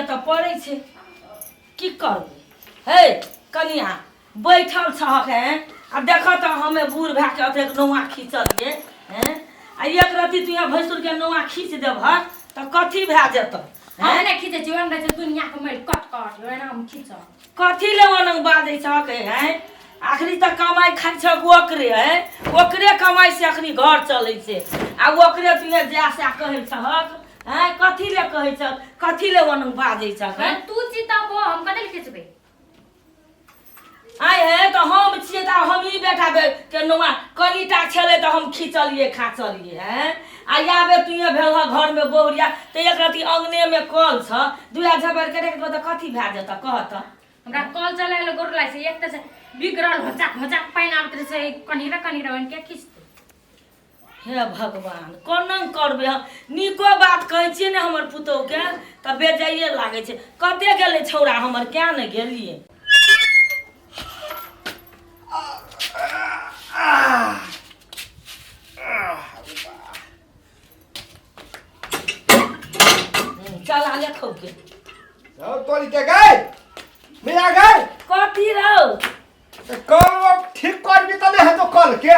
तऽ पड़ै छै की करबै हे कनिया बैठल छहक हैं आ देखऽ तऽ हमे बूढ़ भए के एतेक नौआ खींचलियै हैं आ एक रत्ती तू यहाँ भैंसुरके नौआ खींच देबहक तऽ कथी भए जेतौ हम हैं नहि खींचै छी ओहिमे रहै छै दुनियाके मैल कट कट ओहिना हम खींचब कथी ले ओना बाजै छहक हैं अखनी तऽ कमाइ खाइ छहक ओकरे हैं ओकरे कमाइ से अखनी घर चलै छै आ ओकरे तू यहाँ जा से कहै छहक हैं कथी ले कहै छहक कथी ले ओना बाजै छहक हैं तू चिताबो हम कथी ले खींचबै आइ हे तऽ हम छियै तऽ हम ई बेटा के नौआ कनिटा छलै तऽ हम खींचलियै खाचलियै हैं आ आबे तू भेल घरमे बहुरिया तऽ एक रति अङ्गनेमे कल छ दुआ झबर के राखि देबह तऽ कथी भए जेतऽ कह तऽ हमरा कल चलाय लए गोर लागै छै एक तऽ बिगड़ल होचाक होचाक पानि आबैत रहै छै कनि र कनि र के खींचतै हे भगवान कोना करबै हम नीको बात कहै छियै ने हमर पुतोहके तऽ बेजाइए लागै छै कते गेलै छौड़ा हमर क्या ने गेलियै चल आ ले खौके तोरी के गए मिया गए कथी रौ तऽ कल अब ठीक करबी तऽ नहि हेतौ कल के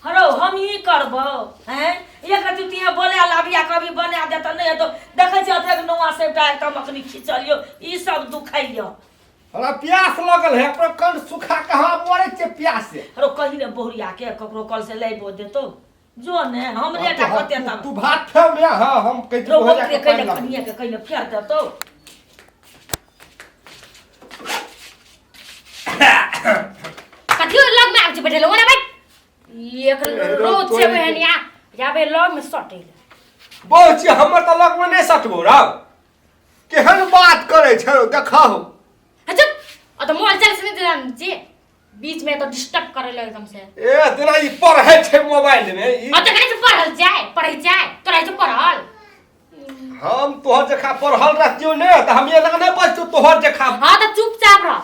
हरो हम ई करबौ हैं एक रति तिहे बोले लाबिया कभी बना दे तऽ नहि हेतौ देखै छियै अतेक नौआ सबटा एकदम अखनी खींचलियौ ई सब दुखैया हमरा प्यास लगल है अपना कंठ सुखा के हम मरै छियै प्यास से हरो कही ने बहुरिया के ककरो कल से लाइबो देतौ जो ने हमरे टा कते तब तू भात फेर में हां हम कहि रो हो जा ओकरे के कहिले पानि लाबू। कनिया के कहिले फेर देतौ कथी लग में आबि छै बैठल ओना बैठ एक रोज छै बहनिया जाबे लग में सटै बहुत छी हमर तऽ लगमे नहि सटबो रौ केहन बात करै छै रौ देखहो अच्छा आ तऽ मोबाइल चल से नहीं जान छी बीच में तो डिस्टर्ब करे लगे एकदम से ए तेना ई पढ़ै छै मोबाइल में ई आ तऽ कने से पढ़ल जाय पढ़ै जाय तोरा छै पढ़ल हम तोहर जखा पढ़ल रहतियौ ने तऽ हम एना नहि बजतौ तोहर जखा हाँ तऽ चुपचाप रह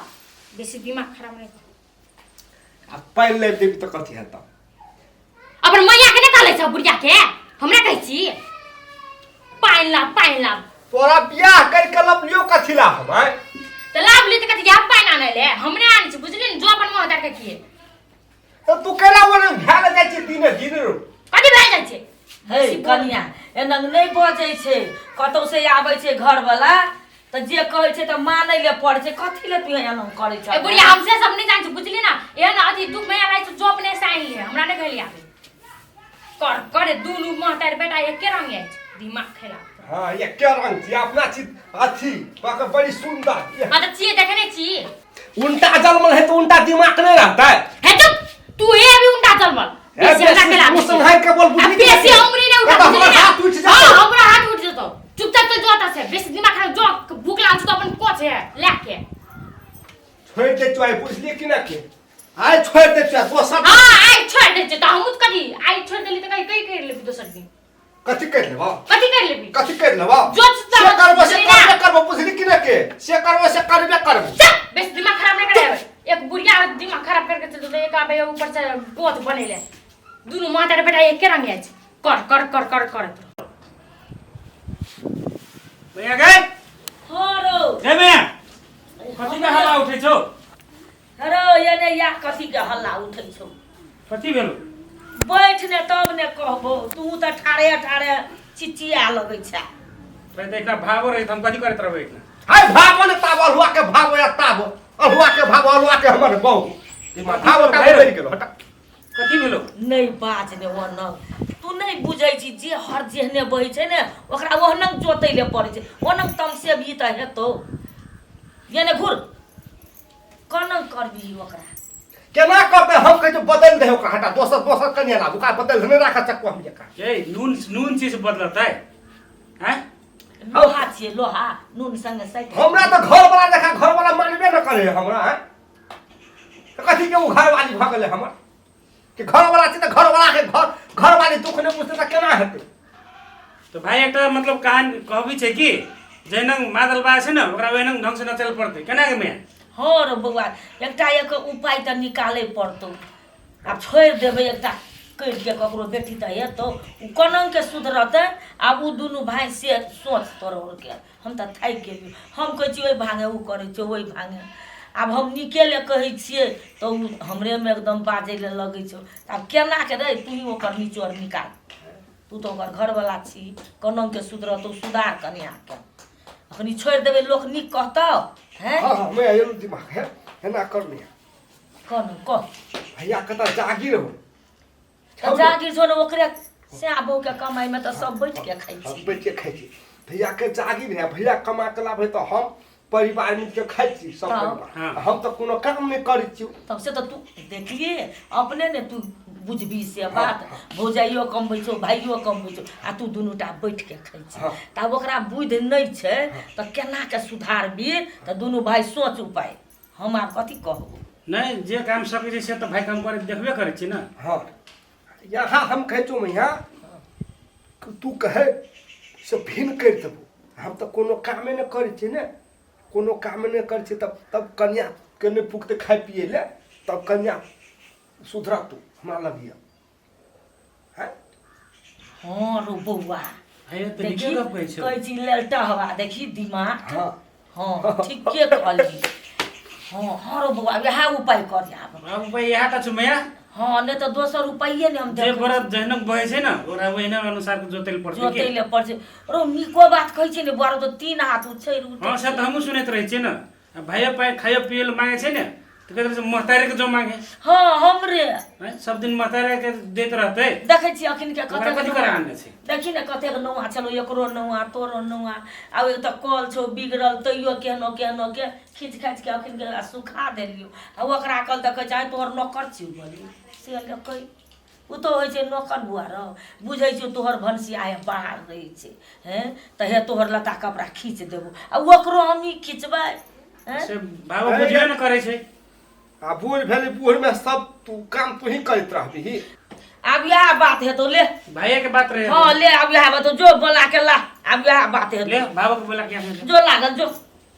बेसी दिमाग खराब नहीं कर आ पानि लाबि देबी तऽ कथी हेतौ अपन मैया के नहीं कहले छ बुढ़िया के हमरा कहै छी पानि लाब पानि लाब तोरा बियाह करि के लपलियो कथी ला हम आँय तऽ लाब ले तऽ कथी आब पानि आनै ले हमरे आनै छी बुझली ने जो अपन मुँह दर के किए तऽ तू केना ओना भेल जाइ छै दिने दिन रो कथी भए जाइ छै हे कनिया एना नहि बजै छै कतौ से आबै छै घरवला तऽ जे कहै छै तऽ मानै ले पड़ै छै कथी ले तू एना करै ए छै बुढ़िया हम से सब नहीं जान छी बुझली ना एहन अथी दुख में आबै छै जो अपने से आनि ले हमरा नहीं कहली आबै कर करे दुनू महतार बेटा एके रंग अछि दिमाग खेला हाँ एके रंग छी अपना छी अथी बाकी बड़ी सुंदर ये हाँ तऽ छियै देखे नहीं छी उल्टा जन्मल है तो उल्टा दिमाग नहीं रहता है हे चुप तू हे अभी उल्टा जन्मल ए, बेसी हमरा बेसी खेला मुँह सम्हारि के बोल, बुझली आ बेसी कि नहीं? उंगली नहीं उठा ए, तऽ बुझली हमर ना? हाथ उठि जेतौ। हाँ हमरा हाथ उठि जेतौ चुपचाप चल जो से बेसी दिमाग खराब जो भूख लागल छौ तो अपन कोच है ले के छोड़ि दे चुआई बुझली कि ना के आइ छोड़ि दे चुआई दोसर हाँ आइ छोड़ दे छै तऽ हमहूँ तऽ कथी आइ छोड़ देली तऽ कहीं कहीं कर लेबी दोसर दिन कथी कर लेबो कथी कर लेबी कथी कर लेबो जो से करबो से बुझली ना? करबे करबो बुझली कि ना के से करबो से करबे करबो चल बेसी दिमाग खराब नहीं करे एक बुढ़िया दिमाग खराब करके चल जेतौ एक आबे ऊपर से बोझ बनेले दुनू माता रे बेटा एके रंग अछि कर कर कर कर कर भैया गए हँ रौ गए भैया कथी के हल्ला उठै छौ रौ एने या कथी के हल्ला उठै छौ कथी भेलो बैठ ने तब ने कहबो तू तऽ ठाढ़े ठाढ़े चिचिया लगै छै तऽ एकरा भावो रहै तऽ हम कथी करैत रहबै एकरा हाय भावो ने ताब अल्हुआ के भावो या ताब अल्हुआ के भावो अल्हुआ के हमर बहु भावो ताबो बनि गेलो हटा कथी भेलो नहि बाज ने ओनंग तू नहि बुझै छी जे हर जेहने बहै छै ने ओकरा ओहनंग जोतै ले पड़ै छै ओनंग तमसेबही तऽ हेतौ ये ने घुर कोना करबिही ओकरा केना करते हम कहै छियौ बदलि दे ओकरा हटा दोसर दोसर कनिया लाबू ओकरा बदलि नहि राखऽ चक्कू हम जकाँ ए नून नून चीज बदलतै हैं लोहा छियै लोहा नून संगे सटि हमरा तऽ घरवला देखा घरवला मानबे न करे हमरा हैं तऽ कथी के ओ घरवाली भऽ गेलै हमर कि घरवला छै तऽ घरवला के घर घरवाली दुख नहि बुझतै तऽ केना हेतै तऽ भाई एकटा मतलब कहानी कहबी छै कि जहिना मादल बा छै ने ओकरा ओहिना ढंग से नचल पड़तै केना के मैं हँ रौ बौआ एकटा एक उपाय तऽ निकालै पड़तौ आब छोड़ि देबै एकटा करिके ककरो बेटी तऽ हेतौ, ओ कोनाके सुधरतै? आब ओ दुनू भाय से सोच तोरा आओरके। हम तऽ थाकि गेलियौ। हम कहै छियै ओहि भाँगे, ओ करै छै ओहि भाँगे। आब हम नीके लए कहै छियै तऽ ओ हमरेमे एकदम बाजै लए लगै छौ। आब केनाके रे, तूही ओकर निचोड़ निकाल, तू तऽ ओकर घरवला छी। कोनाके सुधरतौ? सुधार कनिआँके। अखनी छोड़ि देबै, लोक नीक कहतौ? हैं? हाँ हाँ, मैं एलो दिमाग है, एना कर नहीं। कह न, कह। भैया कतऽ जागीर हो? तऽ जागीर छौ ने ओकरे सैया बहूके कमाइमे तऽ सब बैठ के खाइ हम छी। बैठ के खाइ छी। भैया के जागीर है, भैया कमा के लाबै तऽ हम परिवार मिल के खाइ छी सब हँ। परिवार। हँ। हम तऽ कोनो काम नहि करै छी। तब से तऽ तू देखलिए अपने ने, तू बुझबी से बात। भौजाइयो कमबै छौ, भाइयो कमबै छौ, आ तू दुनू टा बैठ के खाइ छी। हँ। तऽ आब ओकरा बुद्धि नहि छै तऽ केना के सुधारबी? तऽ दुनू भाय सोच उपाय। हम आब कथी कहबो? नहि, जे काम सकै छै से तऽ भाय काम करे देखबे करै छी ने। हाँ, यहाँ हम कहै छौ मैया, तू कहे से भिन्न करि देबो। हम तऽ कोनो कामे नहि करै छियै ने, कोनो कामे नहि करै छियै। तब तब कनियाके नहि पुगतै खाइ पियै लए, तब कनिया सुधरत तू हमरा लगिया हैं। हँ रो बौआ। भाय तऽ नीके देखी गप कहै छौ। कहै छी लेलटा हवा, देखी दिमाग। हाँ। हँ, ठीके कहली। हँ हँ रो बौआ, इएह उपाय कर आब। आब उपाय इएह टा छौ मैया। हँ, नहि तऽ दोसर उपाये नहि हम जे देखै। बरद जहनक बहै छै ने, ओकरा ओहिना अनुसार जोतै लए पड़तै। जोतै की लए पड़ै छै रो। नीको बात कहै छै ने बौआ रो, तऽ तीन हाथ उछैर उठै। हँ, से तऽ हमहूँ सुनैत रहै छियै ने। आ भाइयो पाइ खाइयो पियै लए मांगै छै ने तऽ कहैत रहै छै महतारे के जो मांगे। हँ, हमरे। आँय, सब दिन महतारे के दैत रहतै? देखै छी अखन के ओकरा कतेक कथी नौआ। करा आनने छै? देखी ने कतेक नौआ छलौ, एकरो नौआ, तोरो नौआ। आब एक तऽ कल छौ बिगड़ल, तैयो केहनो केहनो के खींच खाँच के अखन के सुखा देलियौ। आ ओकरा कल तऽ कहै छै, आँय तोहर नौकर छियौ बोली से लकै। ओ तऽ होइ छै नौकर बुआ रौ। बुझै छियौ तोहर भनसिया हे बाहर रहै छै, हेँ तऽ हे तोहर लत्ता कपड़ा खींच देबौ आ ओकरो हमही खिचबै, हेँ? से बाबा बुझबे ने करै छै। आ बूढ़ भेलै, बूढ़मे सब तू काम तू ही करैत रहबिही। आब इएह बात हेतौ, ले। भाइये के बात रहे। हँ, ले, आब इएह बात जो बोला के ला। आब इएह बात ले हेतौ। बाबा के बोला के आने ले। जो लागल, जो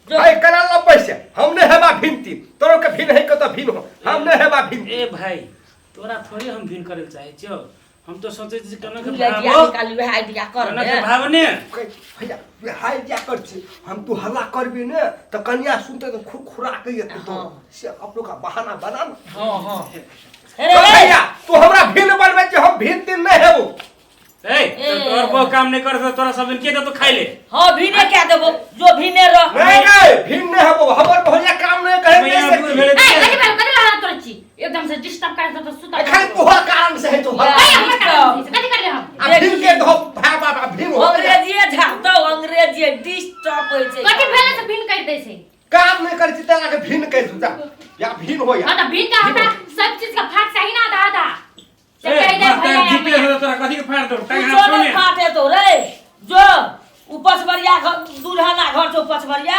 जो। भाई कना लबै से हम नहि हेबा भिनती। तोरो के भिन है के तऽ भिन हो, हम नहि हेबा भिन। ए भाई, तोरा थोड़ी हम भिन करे चाहे छियौ। हम तो सोचे छी केना के तू आइडिया भावो निकाली, वएह आइडिया कर। केना ने के भाव ने। भैया हाय जा कर छी हम। तू हल्ला करबी ने तऽ कनिया सुनते तऽ खुरखुरा के जेतै तो। हाँ। से अपनो का बहाना बना ने। हँ हँ तो भैया, तू हमरा भिन बनबै छी, हम भिन तीन नहि हेबो। ए तो तोर बहु काम नहीं करत तोरा सब दिन के दे तो खाइ ले। हँ, भीने कए देबो, जो भीने रह। नहीं नहीं, भिन नहीं हेबो। हमर भैया काम नहीं करे भैया नहीं बूढ़ सकी। भेलै। ए, कथी भेल? कथी लहरा तोरे छी? एकदम से डिस्टर्ब करे तो सुता। खाली तोहर कारण से है तो। ए, हमर कारण से कथी करले हम? आ भिन के दो भाय बाप, आ भिन हो। अंग्रेजीए झापतौ, अंग्रेजीए डिस्टर्ब होइ छै। कथी भेले से भिन कर दै छै? काम नहीं करै छी तेना के भिन कहि दू जा या भिन हो या। हां, त भिन का होता? सब चीज का फाट चाही ना, आधा आधा। ए चल इधर मास्टर भैया जीते भैया। हो तोरा कथी के फाड़ दो टांग कुछो हाथ नहि छोने। फाटे तो रे। जो उ पछबरिया घर दुल्हना घर छौ पछबरिया,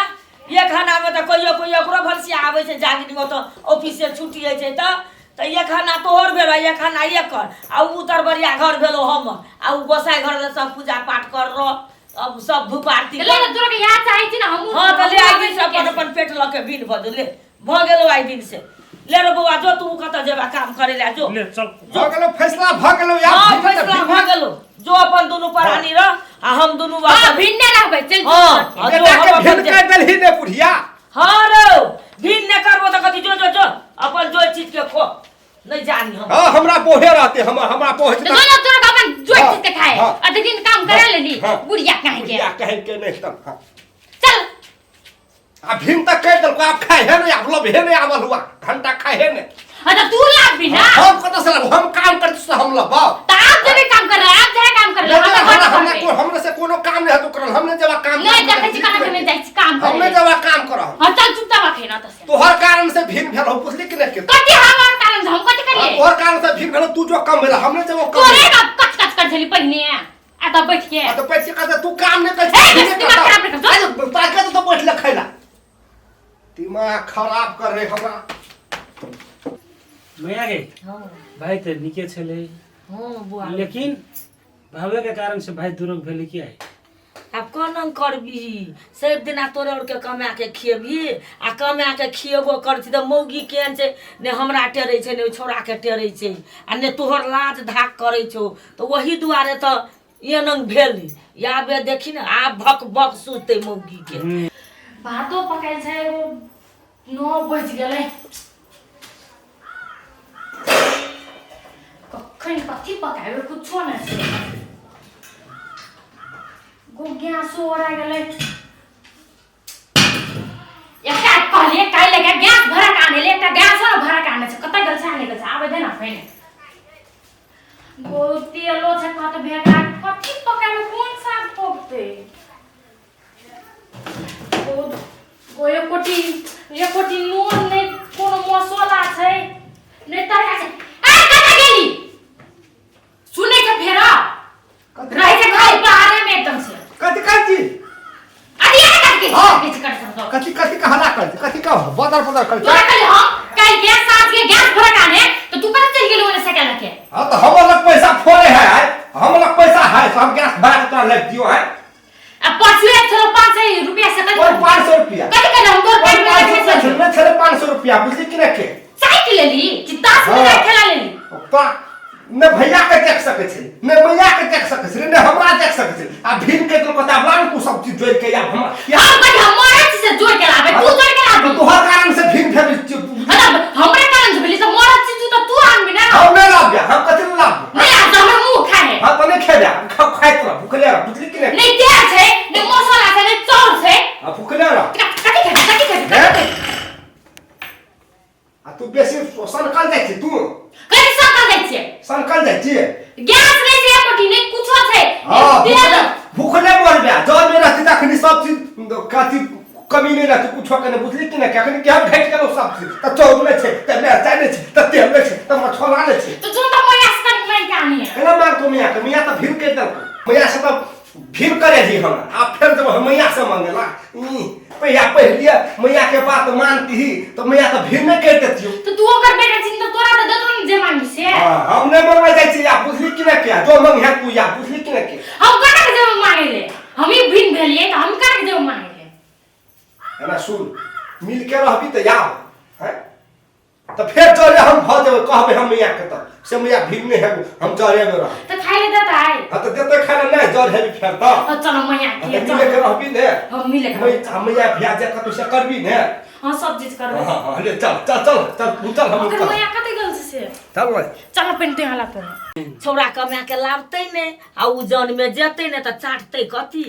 एक हना में तऽ कहियो कहियो ओकरो भनसिया आबै छै जागिर में, तऽ ऑफिस से छुट्टी होइ छै तऽ एक हना तोहर भेलो, एक हना एकर, आ उ उतरबरिया घर भेलो हमर। आ उ गोसाई घर में सब पूजा पाठ कर रह, अब सब धूप आरती ले कर। ले, तोरा के याद चाहे छी ना हमहूँ। हाँ, तऽ ले, आइ दिन से हमहूँ अपन अपन पेट लऽ के बिन भऽ जो। ले, भऽ गेलो आइ दिन से। ले रे बौआ, जो तू कतऽ जेबा काम करे ले जो। ले चल। भऽ गेलौ, फैसला भऽ गेलौ यार। हाँ। भिन तऽ फैसला भिन। भऽ गेलो। जो अपन दुनू प्राणी रह आ हम दुनू हां, अपन भिन्ने रहबै, चल। हाँ, हाँ, जो बेटा हम के अपन भिन कर देलही ने बुढ़िया। हाँ रो, भिन नहि करबो तऽ कथी? जो जो जो, अपन जो चीज के खो, नहि जानी हम। हाँ, हमरा बोहे रहते, हम हमरा बोहे। तो जो ना तोरा के अपन जोड़ हाँ, चीज के खाए। हाँ। आ दिन काम करा लेली। हाँ। बुढ़िया काहे के? बुढ़िया कहे के नहीं तब। हाँ। चल। आ भीम तक कह देलको, आब खाए है नहीं, आब लब हे नहीं, आवल हुआ घंटा खाए है नहीं। हाँ, तो तू लाभ भी ना। हम कतऽ से लब? हम काम करते से हम लब। तो आप जब काम कर रहे, आप जरा काम कर रहे। नहीं, हम हमरा तो हमरा करबे। को हमरा से कोनो काम नहीं हतो करल। हमने जब काम नहीं देखै छी कहाँ के जाइ छी काम हमने करे। जब काम करब। हाँ, चल, चुपचाप रखे ना तो से। तोहर कारण से भीम भेल हो, पुछली कि नहीं के? कथी हमर कारण से? हम कथी करिए? तोहर कारण से भीम भेल हो, तू जो कम भेल, हमने जब कम तोरे भेल। का कच कच कर छली पहिने आ तब बैठ के। आ तो पैसे कहते तू काम नहीं कर। ए, बस दिमाग खराब नहीं कर, जो। अरे ताकत तो बैठ ले खैला, दिमाग खराब कर रहे हमरा। मैया गे। हाँ। भाई तऽ नीके छलै। हाँ बुआ। लेकिन भावे के कारण से भाई दुरोग भेलै। की आइ आब कोना करबही सब दिना तोरे आरके कमा के खियबही आ कमा के खियबो करै छी तऽ मौगी केहन छै ने हमरा टेरै छै ने ओहि छौड़ाके टेरै छै आ ने तोहर लाज धाक करै छौ तऽ ओही दुआरे तऽ एना भेली आबे देखी ने आब भक भक सुतै मौगीके। भातो पकायल छै, एगो 9 बजि गेलै, कखन कथी पकाएबै कुछो नहि छै। गो गैसो ओरा गेलै। एकटा कहलियै काल्हि लए कऽ गैस भरा के आनै ले, एकटा गैसो ने भरा के आनै छै। कतऽ गेल छै? आनै गेल छै, आबै दे ने पहिने। गो तेलो छै कत भेगा, कथी पकाएबै? कोन साग पकतै? गो एकोटी एकोटी नून नहि, कोनो मसाला छै नहि, तरकारी छै। ए कतऽ गेली? सुनै छै फेर रहै छै खाली बाहरे में एकदम से। कथी कहै छी? अरे यार कथी? हाँ। किछु कर सब। कथी कथी कहला कर कथी कह बदर बदर कर? तोरा कहली हम काल्हि गैस साँझ के गैस भरा के आने तो तू कतऽ चलि गेली ओने से लके? हाँ तो हम लग पैसा फोड़े है, हम लग पैसा है तो हम गैस भरा के तोरा ले दियो है। आ परसू एक छलो 500 रुपया से कथी? कोन 500 रुपया? कथी कहले हम तोर कोन पेट में 500 रखे रुपया? छली। छले छले 500 रुपया, बुझली कि नहीं के? साइकिल लेली कि ताश में हाँ। खेला लेली? तो ने भैया के देख सके छै, ने मैया के देख सके छै, ने हमरा देख सके छै। आ भीम के तो कता लान तू सब चीज जोड़ के या हमरा या हम कथी हम मरत छी से जोड़ के लाबे? तू जोड़ के लाबी। तो तोहर कारण से भीम भेल। मतलब हमरे कारण से भेली से मरत छी तू तो तू आनबी ना। हम नहीं लाभ हम कथी लाभ? नहीं आब हमर मुंह खाए है। हां तो नहीं खेबे, खा खाइत रह, भूखले रह, बुझली कि नहीं? नहीं तेल छै, नहीं मसाला छै, नहीं चाउर छै। हां भूखले रह। कथी खेबी? कथी खेबी? कथी खेबी? आ तू बेसी सनकल जाइ छी तू। कथी सनकल जाइ छियै? सनकल जाइ छियै। गैस नहि छै एकोटी, नहि कुछो छै। हाँ तेल भूखले मरबे। जर में रहती तखनी सब चीज कथी कमी नहीं रहती कुछो के नहीं, बुझली कि नहीं? अखनी केहन घटि गेलौ सब चीज, तऽ चाउर नहि छै, तऽ मिरचाइ नहि छै, तऽ तेल नहि छै, तऽ मसाला नहि छै। तो जो तो मैया से तनिक मांगि के आनी है। केना मांगतो मैया के? मैया तऽ भीड़ करि देलकौ, मैया से तऽ भीड़ करे रही हमरा। आब फेर जब हम मैया से मांगेला ई पैया पढ़लिए मैया के बात मानती तऽ मैया तऽ भीड़ नहि करि देतियौ। तो तू ओकर बेटा छी तऽ तोरा तऽ देतौ ने जे मांगी से। हाँ, हम नहि मंगबै जाइ छी, आ बुझली कि नहि के? जो मंगे तू, या बुझली कि नहि के? हम कना के जेबै मांगे ले? हम ही भिन्न भेलियै तऽ हम कना के जेबै मांगे ले? एना सुन, मिल के रहबी तऽ आब हैं तऽ फेर जरे हम भऽ जेबै, कहबै हम मैया के तऽ से मैया भीड़ नहि हेबू, हम जरे मे रहब। तऽ खाइ ले देतै? हाँ तऽ देतै खाय लए, नहि जर हेबी फेर तऽ। तऽ चलो मैया हाँ, के तऽ मिले के रहबी ने? हम मिले के रहबै। मैया भैया जे कतौ से करबी ने? हाँ सब चीज करबै। हाँ हाँ ले चल चल चल चल तू चल हम ओकर चल। मैया कतऽ गेल छै से? चल रे। चल पेंटे हला तो। छौड़ा कमा के लाबतै नहि आ उ जनमे जेतै नहि तऽ चाटतै कथी?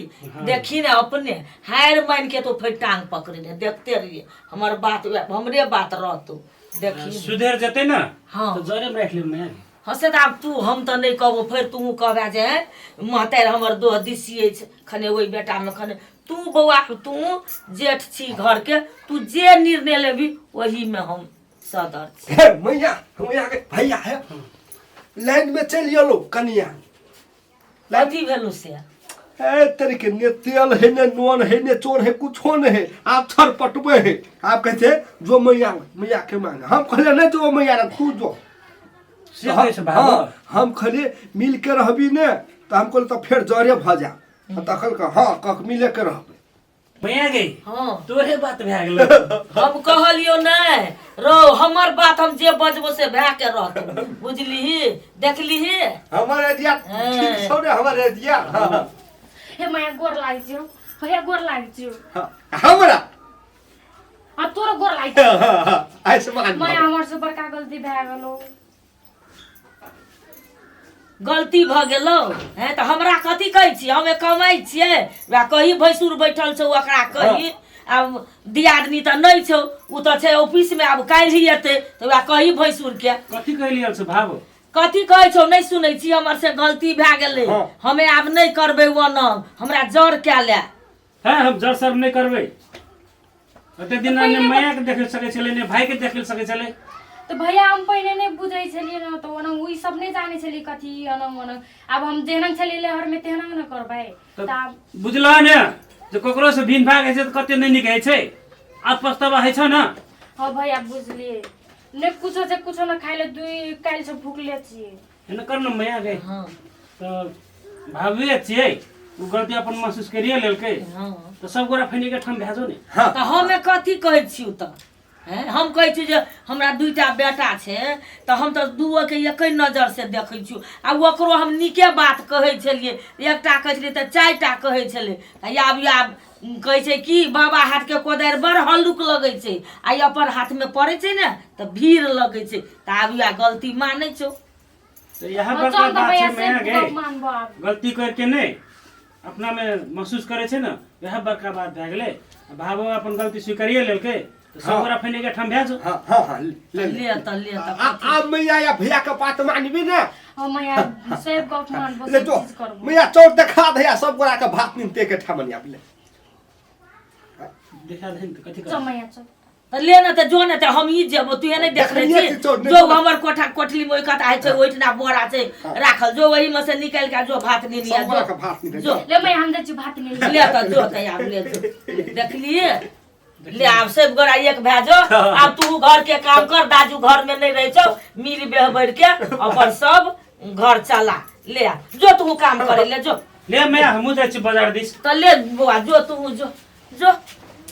देखी ने अपने हारि मानि के तो फेर टांग पकड़े देखते रहिए हमर बात, वएह हमरे बात रहतौ देखी। सुधर जेतै ने। हाँ। तऽ जरे मे राखि लेब ने। हँ से तऽ आब तू हम तऽ नहि कहबो, फेर तू कहबे जे महतारि हमर दोह दिसी अछि खने ओहि बेटामे खने तू। बौआ तू जेठ छी घरके, तू जे निर्णय लेबही ओहीमे हम सदर छी। हे मैया, मैया के भैया है लाइन में चलि गेलो कनिया। कथी भेलौ से? ए तरीके ने तेल है ने नून है ने चोर है, कुछो नहीं है। आप छर पटबे है, आप कहते जो मैया मैया के मांगे। हम कहले नहीं जो मैया रे तू जो से कहै छै भाबो। हाँ, हम कहले मिल के रहबी ने तो हम कहले तो फेर जरे भ जा। तखन कह हाँ कह मिले के रहबे। मैया गई। हाँ। तोरे बात भए गेलो। हम कहलियो नहि रौ, हमर बात हम जे बजबो से भए के रहतौ, बुझलिही? देखलिही? हमर एरिया ठीक छौ ने हमर एरिया? हाँ, हे मैया गोर लागै छियौ, हे गोर लागै छियौ। हाँ, हमरा आ तोरो गोर लागै छियौ। हाँ, हाँ, आयुष्मान मैया भव। हमर से बड़का गलती भए गेलो। गलती भऽ गेलौ हैं तऽ हमरा कथी कहै छी? हमे कमाइ छियै, वएह कही भैंसुर बैठल छौ ओकरा कही। आब दियादनी तऽ नहि छौ, ओ तऽ छै ऑफिसमे, आब काल्हि एतै तऽ वएह कही भैंसुरके। कथी कहलियै से भाबो? कथी कहै छौ? नहि सुनै छी? हमर से गलती भए गेलै। हाँ। हमे आब नहि करबै ओना, हमरा जर कए ले। है हम जर सर नहि करबै। ओते दिन ने मैया के देख सकै छलै ने भाई के देख सकै छलै। तऽ भैया हम पहिने नहि बुझै छलियै ने तऽ ओना ई सब नहि जानै छलियै कथी अनंग ओनंग। आब हम जेहन छलियै लहरमे तेहन ने करबै। तऽ तऽ आब बुझलह ने जे ककरो से भिन भाग होइ छै तऽ कते नहि नीक होइ छै, आब पछतावा होइ छौ ने? हाँ भैया बुझलियै नहि। कुछो छै कुछो ने खाइ ले, दुई काल्हि से भूखले छियै। एना कर ने मैया गई। हाँ। तऽ भाभी छियै ओ गलती अपन महसूस करिए लेलकै। हँ। तऽ सब गोरा फेर एके ठाम भए जो ने। हँ। तऽ हमे कथी कहै छियौ तऽ? हैं, हम कहै छियौ जे हमरा दुइटा बेटा छै तऽ हम तऽ दुओके एके नजरसँ देखै छियौ, आ ओकरो हम नीके बात कहै छलियै। एकटा कहै छलियै तऽ 4टा कहै छलै। तऽ आब आब कहै छै कि बाबा हाथके कोदारि बड़ हल्लुक लगै छै, आ ई अपन हाथमे पड़ै छै ने तऽ भीड़ लगै छै। तऽ आब इएह गलती मानै छौ। तऽ इएह हँ, बड़का चल तऽ बात भैया छै से मैया गे। गप मानबो आब। गलती करके नहि अपना में महसूस करे छै ने, वएह बड़का बात भए गेलै। आ भावो अपन गलती स्वीकारिए लेलकै तऽ सब हाँ। गोरा फेर एके ठाम भए जो। हाँ हाँ हाँ, ले ले। ले तऽ ले तऽ। आब मैया या भैया के बात मानबी ने? हँ मैया, सब गप मानबो, ले सब जो चीज करबो। मैया, चौर देखा दे, सब गोरा के भात निमते के ठामन आब ले। देखा दे तऽ कथी चल कर मैया चल। तऽ ले ने तऽ जो ने तऽ हम ई जेबो, तू नहि देखने देखलियै छी कि चोर नहि जो चोर। हमर कोठा कोठली में ओहि कता होइ छै, ओहिठिना बोरा छै राखल, जो ओही में से निकालि के जो भात नेने आ सब गोरा जो। के भात निमते। जो। ले मैया, हम जाइ छी भात ले। ले तऽ जो तऽ आब ले जो। देखलिए, ले आब सब गोरा एक भए जो। आब तू घर के काम कर, दाजू घर में नहीं रहे छौ, मिल बेह बढ़ के अपन सब घर चला ले। आ जो तू काम करे ले जो। ले मैया, हमहूँ जाइ छी बाजार दिस। तऽ ले बौआ, जो तू जो जो।